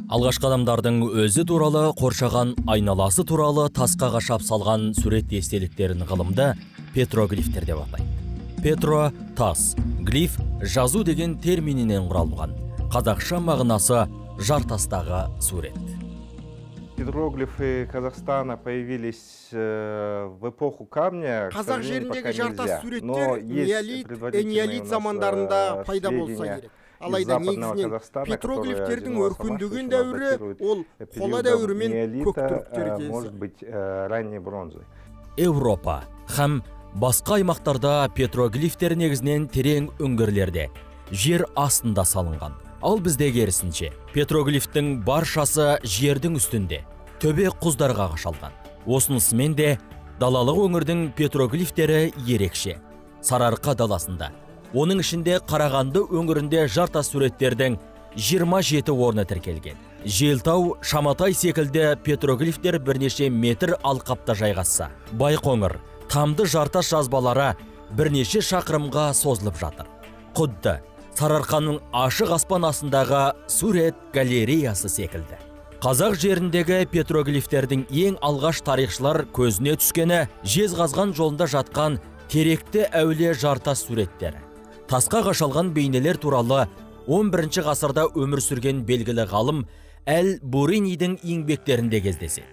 Алғашқы адамдардың өзі туралы, қоршаған айналасы туралы тасқа қашап салған сурет естеліктерін ғылымда петроглифтер деп атайды. Петро – тас, глиф – жазу деген терминінен құралған. Қазақша мағынасы жартастағы сурет. Петроглифы Казахстана появились в эпоху камня. Қазақ жеріндегі жартас суреттер неолит, энеолит замандарында пайда болса керек. Алайда негізінен петроглифтердің өркендеген дәуірі ол қола дәуірі мен көк түріктер кезі. Может быть, ранней бронзы. Еуропа һәм басқа аймақтарда петроглифтер негізінен терең үңгірлерде, жер астында салынған. Ал бізде керісінше, петроглифтің баршасы жердің үстінде, төбе құздарға қашалған. Осынысымен де далалық өңірдің петроглифтері ерекше. Сарыарқа даласында, оның ішінде Қарағанды өңірінде жартас суреттердің 27 орны тіркелген. Желтау, Шаматай секілді петроглифтер бірнеше метр алқапта жайғасса, Байқоңыр, Тамды жартас жазбалары бірнеше шақырымға созылып жатыр. Құдды Сарыарқаның ашық аспан астындағы сурет галереясы секілді. Қазақ жеріндегі петроглифтердің ең алғаш тарихшылар көзіне түскені Жезқазған жолында жатқан теректі әулие жартас суреттері. Тасқа қашалған бейнелер туралы 11 ғасырда өмір сүрген белгілі ғалым Әл-Буринидің еңбектерінде кездеседі.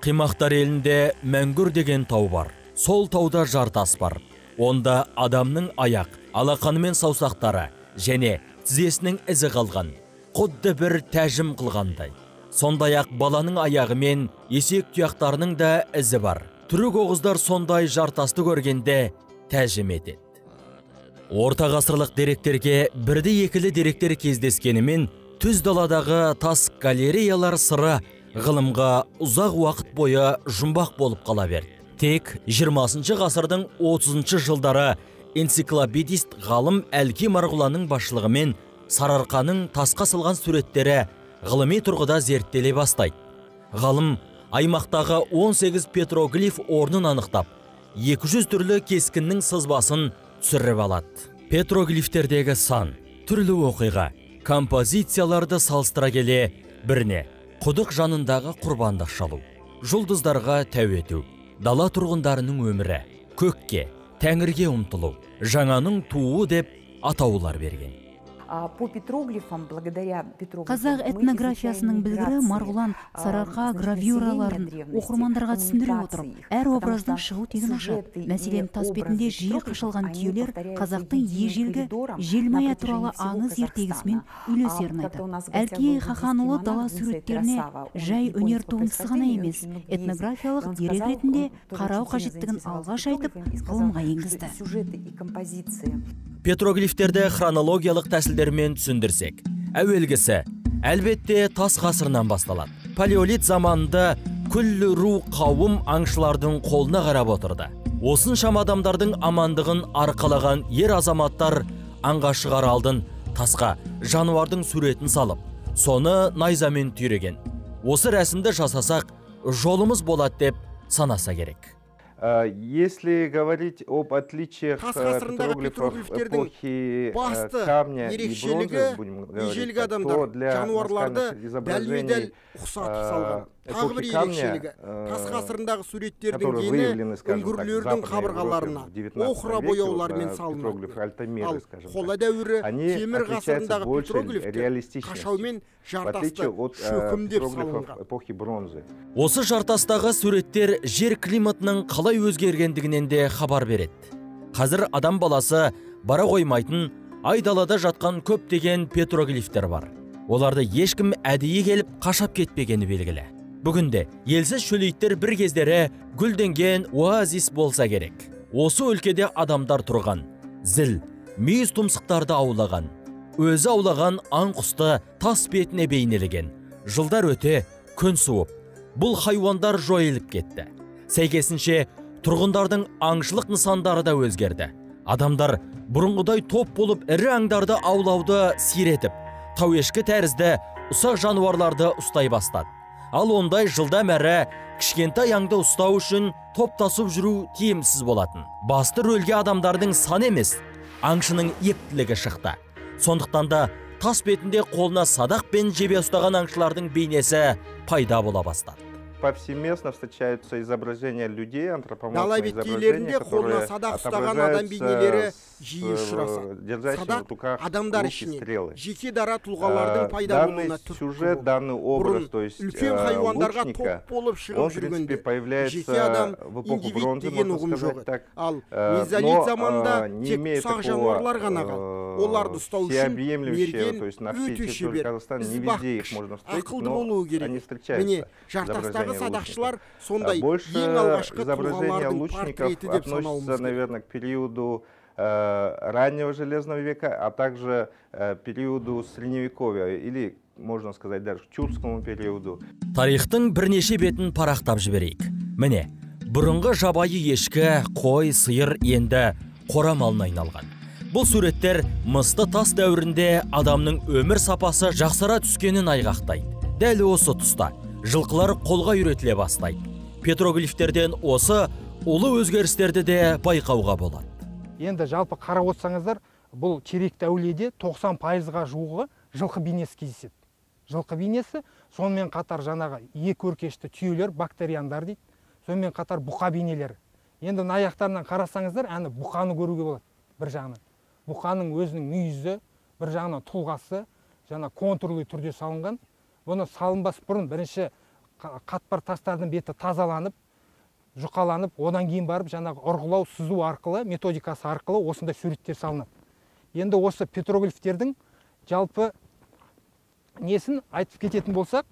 Қимақтар елінде Мәңгүр деген тау бар. Сол тауда жартас бар. Онда адамның аяқ, алақанымен саусақтары және тізесінің ізі қалған, құдды бір тәжім қылғандай. Сондай-ақ баланың аяғы мен есек тұяқтарының да ізі бар. Түрік оғыздар сондай жартасты көргенде тәжім етеді. Орта ғасырлық деректерге бірді-екілі деректер кездескенімен, түз даладағы тас галереялар сыры ғылымға ұзақ уақыт бойы жұмбақ болып қала берді. Тек 20 ғасырдың 30 жылдары энциклопедист ғалым Әлки Марғұланның басшылығымен Сарыарқаның тасқа салған суреттері ғылыми тұрғыда зерттеле бастайды. Ғалым аймақтағы 18 петроглиф орнын анықтап, 200 түрлі кескіннің сызбасын түсіріп алады. Петроглифтердегі сан, түрлі оқиға, композицияларды салыстыра келе біріне құдық жанындағы құрбандық шалу, жұлдыздарға тәу ету, дала тұрғындарының өмірі, көкке, тәңірге ұмтылу, жаңаның тууы деп атаулар берген. По петроглифам, благодаря петроглифам, Қазақ этнографиясының білгірі Марғұлан Сарыарқа гравюраларын оқырмандарға түсіндіре отырып, әр образдың шығу тегін ашады. Мәселен, тас бетінде жиі қашалған түйелер қазақтың ежелгі Желмая туралы аңыз ертегісімен үйлесерін айтады. Әлкей Хаханұлы дала суреттеріне жай өнер туындысы ғана емес, этнографиялық дерек ретінде қарау қажеттігін алғаш айтып, ғылымға енгізді. Сюжеты и композиции. Петроглифтерді хронологиялық тәсілдермен түсіндірсек, әуелгісі әлбетте тас ғасырынан басталады. Палеолит заманында күллі ру қауым аңшылардың қолына қарап отырды. Осыншама адамдардың амандығын арқалаған ер азаматтар аңға шығар алдын тасқа жануардың суретін салып, соны найзамен түйреген. Осы рәсімді жасасақ, жолымыз болады деп санаса керек. Если говорить об отличиях Тас ғасырындағы петроглифов петроглифтердің эпохи басты камня и ерекшелігі бронзы, будем говорить, ежелгі так, адамдар то для жануарларды наскальных дәлме-дәл изображений ұқсатып салған. Тағы бір эпохи камня, ерекшелігі, тас ғасырындағы суреттердің которые дені выявлены, скажем так, в үңгірлердің Западной Европе қабырғаларына в 19 охра веке, вот, бояулармен на салынады. петроглифы Альтамиры, Ал скажем қола так, дәуірі, они темір отличаются ғасырындағы большей петроглифтер реалистичностью, қашаумен в отличие жартасты от шөкімдеп петроглифов салынған. эпохи бронзы. Осы жартастағы суреттер жер климатының қалай өзгергендігінен де хабар береді. Қазір адам баласы бара қоймайтын айдалада жатқан көптеген петроглифтер бар. Оларды ешкім әдейі келіп қашап кетпегені белгілі. Бүгінде елсіз шөлейттер бір кездері гүлденген оазис болса керек. Осы өлкеде адамдар тұрған, зіл, мүйіз тұмсықтарды аулаған, өзі аулаған аң құсты тас бетіне бейнелеген. Жылдар өте күн суып, бұл хайуандар жойылып кетті. Сәйкесінше, тұрғындардың аңшылық нысандары да өзгерді. Адамдар бұрынғыдай топ болып ірі аңдарды аулауды сиретіп, тау ешкі тәрізді ұсақ жануарларды ұстай бастады. Ал ондай жылдам әрі кішкентай аңды ұстау үшін топтасып жүру тиімсіз болатын. Басты рөлге адамдардың саны емес, аңшының ептілігі шықты. Сондықтан да тас бетінде қолына садақ пен жебе ұстаған аңшылардың бейнесі пайда бола бастады. Повсеместно встречаются изображения людей, антропоморфные Дала беткейлерінде изображения, қолына которые садақ ұстаған адам бейнелері отображаются жиі с ұшырасады. держащими Садақ в руках адамдар луки, ішінен стрелы. Жеке дара тұлғалардың пайда Данный болуына түрткі сюжет, болды. Данный образ, Бұрын то есть үлкен хайуандарға лучника, топ болып шығып он, в принципе, жүргенде, появляется жеке адам, в эпоху индивид бронзы, деген можно ұғым жоқ сказать еді. так. Ал Но мезолит заманында не тек имея ұсақ такого жануарлар ғана қалды. Оларды ұстау үшін всеобъемлющего, мерген то есть на всей өте территории шебер, Казахстана не везде их ізбаққыш, можно встретить, ақылды но болуы керек. они встречаются. Міне, жартастағы Изображения садақшылар лучников. Сондай Больше ең алғашқы изображения тұлғалардың лучников портреті деп санауымыз относятся, керек. Наверное, к периоду раннего Железного века, а также периоду Средневековья или, можно сказать, даже к тюркскому периоду. Тарихтың бірнеше бетін парақтап жіберейік. Міне, бұрынғы жабайы ешкі, қой, сиыр енді қора малына айналған. Бұл суреттер мысты тас дәуірінде адамның өмір сапасы жақсара түскенін айғақтайды. Дәл осы тұста жылқылар қолға үйретіле бастайды. Петроглифтерден осы ұлы өзгерістерді де байқауға болады. Енді жалпы қарап отырсаңыздар, бұл Теректі әулиеде 90%-ға жуығы жылқы бейнесі кездеседі. Жылқы бейнесі, сонымен қатар жаңағы екі өркешті түйелер, бактериандар дейді, сонымен қатар бұқа бейнелері. Енді мына аяқтарынан қарасаңыздар, әні бұқаны көруге болады бір жағынан. Бұқаның өзінің мүйізі, бір жағынан тұлғасы, жаңа контурлы түрде салынған. Бұны салынбас бұрын бірінші қатпар тастардың беті тазаланып, жұқаланып, одан кейін барып жаңағы ұрғылау, сызу арқылы, методикасы арқылы осындай суреттер салынады. Енді осы петроглифтердің жалпы несін айтып кететін болсақ,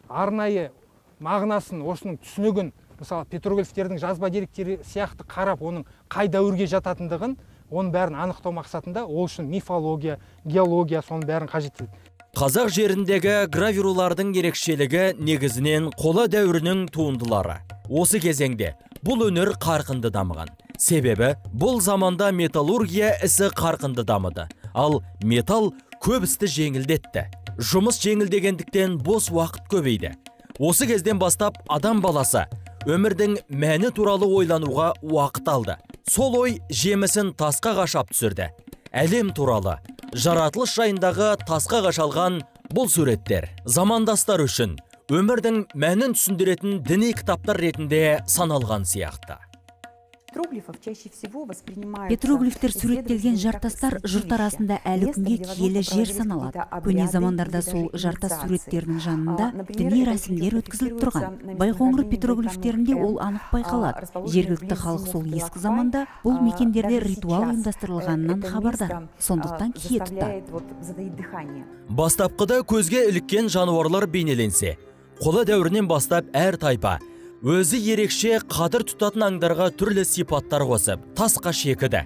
арнайы мағынасын, осының түсінігін, мысалы петроглифтердің жазба деректері сияқты қарап, оның қай дәуірге жататындығын, оның бәрін анықтау мақсатында ол үшін мифология, геология, соның бәрін қажет етеді. Қазақ жеріндегі гравюралардың ерекшелігі негізінен қола дәуірінің туындылары. Осы кезеңде бұл өнер қарқынды дамыған. Себебі бұл заманда металлургия ісі қарқынды дамыды. Ал металл көп істі жеңілдетті. Жұмыс жеңілдегендіктен бос уақыт көбейді. Осы кезден бастап адам баласы өмірдің мәні туралы ойлануға уақыт алды. Сол ой жемісін тасқа қашап түсірді. Әлем туралы, жаратылыс жайындағы тасқа қашалған бұл суреттер замандастар үшін өмірдің мәнін түсіндіретін діни кітаптар ретінде саналған сияқты. Петроглифов чаще всего воспринимаются Петроглифтер суреттелген жартастар жұрт арасында әлі күнге киелі жер саналады. Көне замандарда сол жартас суреттерінің жанында діни рәсімдер өткізіліп тұрған. Байқоңыр петроглифтерінде ол анық байқалады. Жергілікті халық сол ескі заманда бұл мекендерде ритуал ұйымдастырылғанынан хабардар. Сондықтан кие тұтады. Бастапқыда көзге іліккен жануарлар бейнеленсе, қола дәуірінен бастап әр тайпа өзі ерекше қадір тұтатын аңдарға түрлі сипаттар қосып, тасқа шекіді.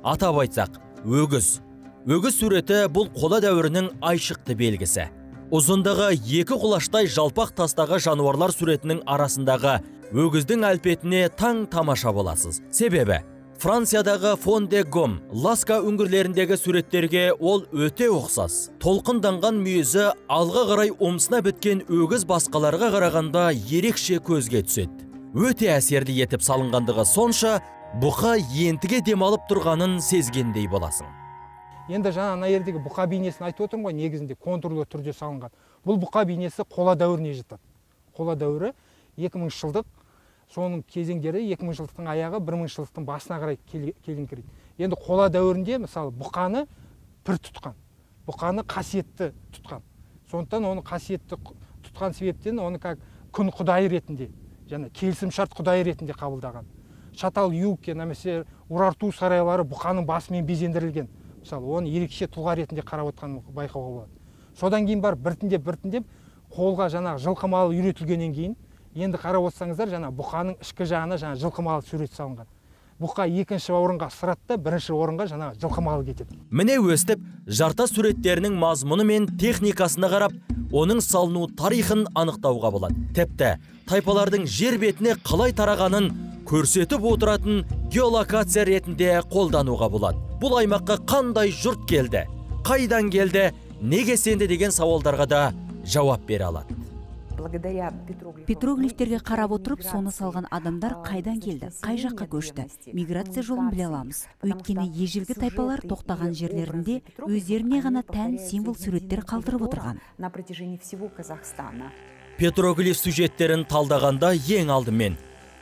Атап айтсақ, өгіз. Өгіз суреті бұл қола дәуірінің айшықты белгісі. Ұзындығы екі құлаштай жалпақ тастағы жануарлар суретінің арасындағы өгіздің әлпетіне таң тамаша боласыз. Себебі Франциядағы Фон-де-Гом, Ласка үңгірлеріндегі суреттерге ол өте ұқсас. Толқынданған мүйізі алға қарай омсына біткен өгіз басқаларға қарағанда ерекше көзге түседі. Өте әсерлі етіп салынғандығы сонша, бұқа ентіге демалып тұрғанын сезгендей боласың. Енді жаңа ана жердегі бұқа бейнесін айтып отырмын ғой, негізінде контурлы түрде салынған. Бұл бұқа бейнесі қола дәуіріне жатады. Қола дәуірі 2000 жылдық, соның кезеңдері 2000 жылдықтың аяғы, 1000 жылдықтың басына қарай келіңкірейді. Енді қола дәуірінде мысалы бұқаны пір тұтқан, бұқаны қасиетті тұтқан. Сондықтан оны қасиетті тұтқан себептен оны как күн құдайы ретінде, және келісімшарт құдайы ретінде қабылдаған. Шатал Юке немесе Урарту сарайлары бұқаның басымен безендірілген. Мысалы, оны ерекше тұлға ретінде қарап отқанын байқауға болады. Содан кейін барып біртіндеп қолға жаңағы жылқы малы үйретілгеннен кейін, енді қарап отырсаңыздар, жаңа бұқаның ішкі жағына жаңа жылқы малы сурет салынған. Бұқа екінші орынға ысырады да, бірінші орынға жаңа жылқы малы кетеді. Міне өстіп, жартас суреттерінің мазмұны мен техникасына қарап, оның салыну тарихын анықтауға болады. Тіпті тайпалардың жер бетіне қалай тарағанын көрсетіп отыратын геолокация ретінде қолдануға болады. Бұл аймаққа қандай жұрт келді, қайдан келді, неге сенді деген сауалдарға да жауап бере алады. Петроглифтерге қарап отырып, соны салған адамдар қайдан келді, қай жаққа көшті, миграция жолын біле аламыз. Өйткені ежелгі тайпалар тоқтаған жерлерінде өздеріне ғана тән символ суреттер қалдырып отырған. На протяжении всего Казахстана. Петроглиф сюжеттерін талдағанда ең алдымен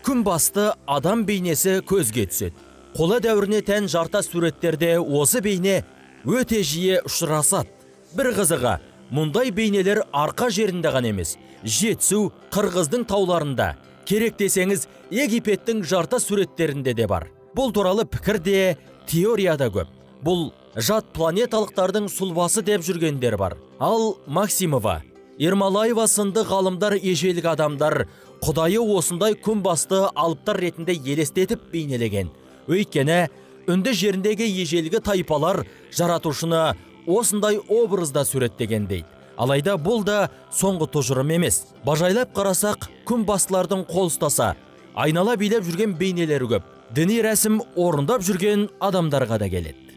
күнбасты адам бейнесі көзге түседі. Қола дәуіріне тән жартас суреттерде осы бейне өте жиі ұшырасады. Бір қызығы, мұндай бейнелер арқа жерінде ғана емес, Жетісу, Қырғыздың тауларында, керек десеңіз, Египеттің жартас суреттерінде де бар. Бұл туралы пікір де, теория да көп. Бұл жат планеталықтардың сұлбасы деп жүргендер бар. Ал Максимова, Ермолаева сынды ғалымдар ежелгі адамдар құдайы осындай күнбасты алыптар ретінде елестетіп бейнелеген. Өйткені үнді жеріндегі ежелгі тайпалар жаратушыны осындай образда суреттеген дейді. Алайда бұл да соңғы тұжырым емес. Бажайлап қарасақ, күнбастылардың қол ұстаса, айнала билеп жүрген бейнелері көп. Діни рәсім орындап жүрген адамдарға да келеді.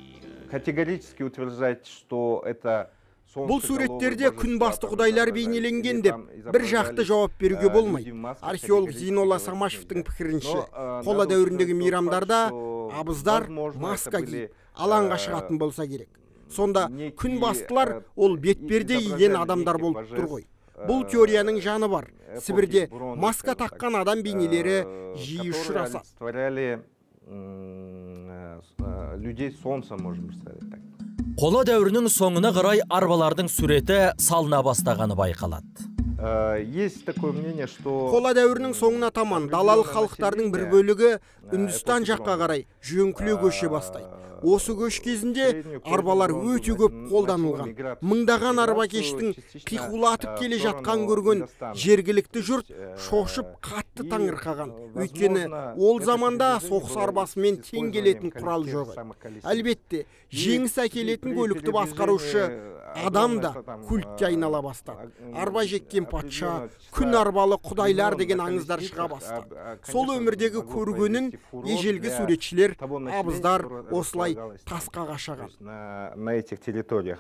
Категорически утверждать, что это Бұл суреттерде күнбасты құдайлар бейнеленген деп бір жақты жауап беруге болмайды. Археолог Зейнолла Самашевтің пікірінше, қола дәуіріндегі мейрамдарда абыздар маска киіп, алаңға шығатын болса керек. Сонда күнбастылар ол бетперде киген адамдар болып тұр ғой. Бұл теорияның жаны бар. Сібірде маска таққан адам бейнелері жиі ұшырасады. Людей солнца, можем сказать так. Қола дәуірінің соңына қарай арбалардың суреті салына бастағаны байқалады. Есть такое мнение, что Қола дәуірінің соңына таман далалық халықтардың бір бөлігі Үндістан жаққа қарай жөңкіле көше бастайды. Осы көш кезінде арбалар өте көп қолданылған. Мыңдаған арбакештің қиқулатып келе жатқан көрген жергілікті жұрт шошып қатты таңырқаған. Өйткені ол заманда соғыс арбасымен тең келетін құрал жоқ еді. Әлбетте, жеңіс әкелетін көлікті басқарушы адам да культке айнала бастады. Арба жеккен патша, күн арбалы құдайлар деген аңыздар шыға бастады. Сол өмірдегі көргенін ежелгі суретшілер, абыздар осылай тасқа қашаған. На этих территориях.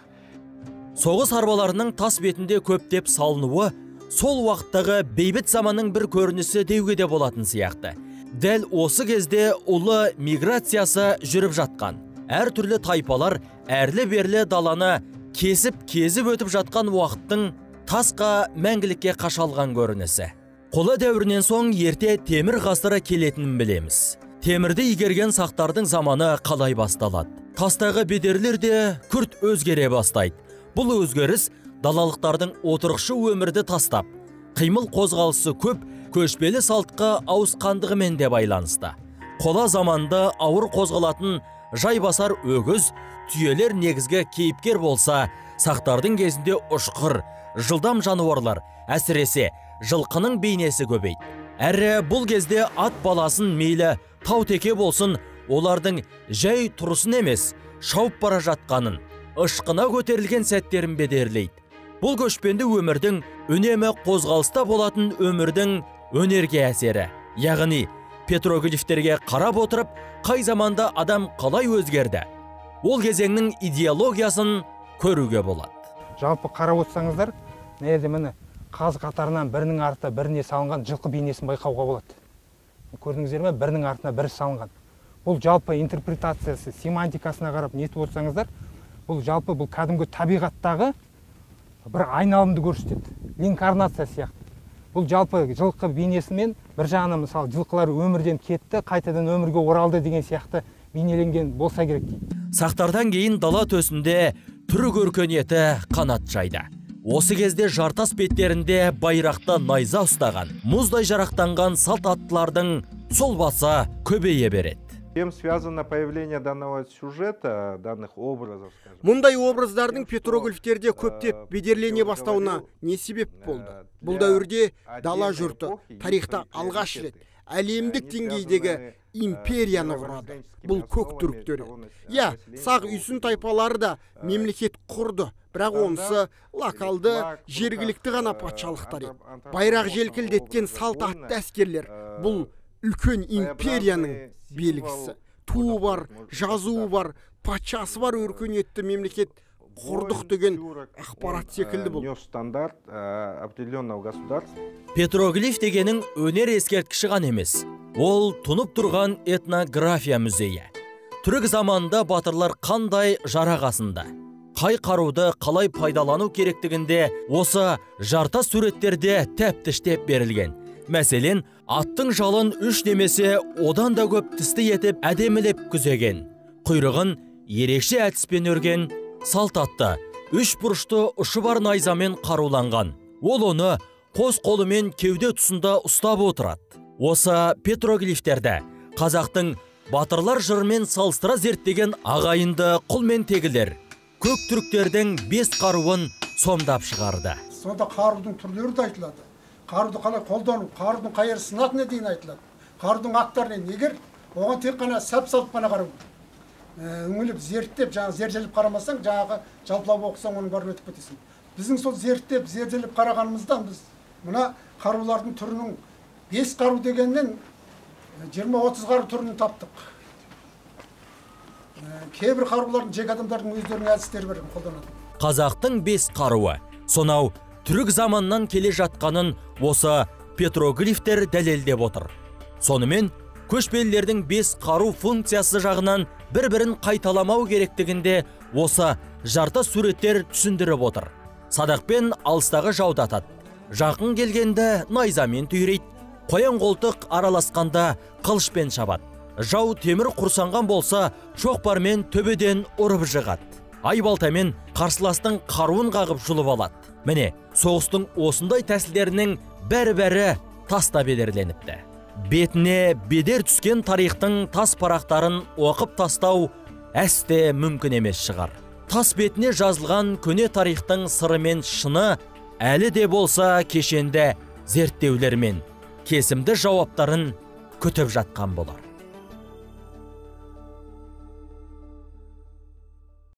Соғыс арбаларының тас бетінде көптеп салынуы сол уақыттағы бейбіт заманның бір көрінісі деуге де болатын сияқты. Дәл осы кезде ұлы миграциясы жүріп жатқан. Әртүрлі тайпалар әрлі-берлі даланы кесіп-кезіп өтіп жатқан уақыттың тасқа мәңгілікке қашалған көрінісі. Қола дәуірінен соң ерте темір ғасыры келетінін білеміз. Темірді игерген сақтардың заманы қалай басталады? Тастағы бедерлер де күрт өзгере бастайды. Бұл өзгеріс далалықтардың отырықшы өмірді тастап, қимыл қозғалысы көп көшпелі салтқа ауысқандығымен де байланысты. Қола заманында ауыр қозғалатын жайбасар өгіз, түйелер негізгі кейіпкер болса, сақтардың кезінде ұшқыр, жылдам жануарлар, әсіресе жылқының бейнесі көбейді. Әрі бұл кезде ат баласын мейлі тау теке болсын, олардың жай тұрысын емес, шауып бара жатқанын, ышқына көтерілген сәттерін бедерлейді. Бұл көшпенді өмірдің үнемі қозғалыста болатын өмірдің өнерге әсері. Яғни петроглифтерге қарап отырып, қай заманда адам қалай өзгерді, ол кезеңнің идеологиясын көруге болады. Жалпы қарап отырсаңыздар, мына жерде міне қаз қатарынан бірінің артына біріне салынған жылқы бейнесін байқауға болады. Көрдіңіздер ме, бірінің артына бірі салынған. Бұл жалпы интерпретациясы, семантикасына қарап нетіп отырсаңыздар, бұл жалпы бұл кәдімгі табиғаттағы бір айналымды көрсетеді. Реинкарнация сияқты. Бұл жалпы жылқы бейнесімен бір жағынан мысалы жылқылар өмірден кетті, қайтадан өмірге оралды деген сияқты бейнеленген болса керек дейді. Сақтардан кейін дала төсінде түрік өркениеті қанат жайды. Осы кезде жартас беттерінде байрақты найза ұстаған, мұздай жарақтанған салт аттылардың сол басы көбейе береді. Чем связано появление данного сюжета, данных образов, скажем? Мұндай образдардың петроглифтерде көптеп бедерлене бастауына не себеп болды? Бұл дәуірде дала жұрты тарихта алғаш рет әлемдік деңгейдегі империяны құрады. Бұл көк түріктері. Иә, сақ үйсін тайпалары да мемлекет құрды, бірақ онысы локалды, жергілікті ғана патшалықтар еді. Байрақ желкілдеткен салт атты әскерлер бұл үлкен империяның белгісі. Туы бар, жазуы бар, патшасы бар өркениетті мемлекет құрдық деген ақпарат секілді бұл. Нес стандарт определенного государства. Петроглиф дегенің өнер ескерткіші ғана емес, ол тұнып тұрған этнография музейі. Түрік заманында батырлар қандай жарақ асында, қай қаруды қалай пайдалану керектігінде осы жартас суреттерде тәптіштеп берілген. Мәселен, аттың жалын 3 немесе одан да көп тісті етіп әдемілеп күзеген, құйрығын ерекше әдіспен өрген, салт атты, 3 бұрышты ұшы бар найзамен қаруланған. Ол оны қос қолымен кеуде тұсында ұстап отырады. Осы петроглифтерді қазақтың батырлар жырымен салыстыра зерттеген ағайынды құл мен тегілер көк түріктердің 5 қаруын сомдап шығарды. Сонда қарудың түрлері де айтылады. Қаруды қалай қолдану, қарудың қай жері сынатыны дейін айтылады. Қарудың аттарына егер оған тек қана сәп салып қана қарау. Үңіліп зерттеп, жаңа зерделеп қарамасаң, жаңағы жалпылап оқысаң, оның бәрін өтіп кетесің. Біздің сол зерттеп, зерделеп қарағанымыздан біз мына қарулардың түрінің 5 қару дегеннен 20-30 қару түрін таптық. Кейбір қарулардың жеке адамдардың өздерінің әдістері бар қолданады. Қазақтың 5 қаруы сонау түрік заманнан келе жатқанын осы петроглифтер дәлелдеп отыр. Сонымен көшпелілердің 5 қару функциясы жағынан бір-бірін қайталамау керектігінде осы жартас суреттер түсіндіріп отыр. Садақпен алыстағы жауды атады, жақын келгенді найзамен түйрейді, қоян қолтық араласқанда қылышпен шабады. Жау темір құрсанған болса, шоқпармен төбеден ұрып жығады. Айбалтамен қарсыластың қаруын қағып жұлып алады. Міне, соғыстың осындай тәсілдерінің бәрі-бәрі таста бедерленіпті. Бетіне бедер түскен тарихтың тас парақтарын оқып тастау әсте мүмкін емес шығар. Тас бетіне жазылған көне тарихтың сыры мен шыны әлі де болса кешенді зерттеулермен кесімді жауаптарын күтіп жатқан болар.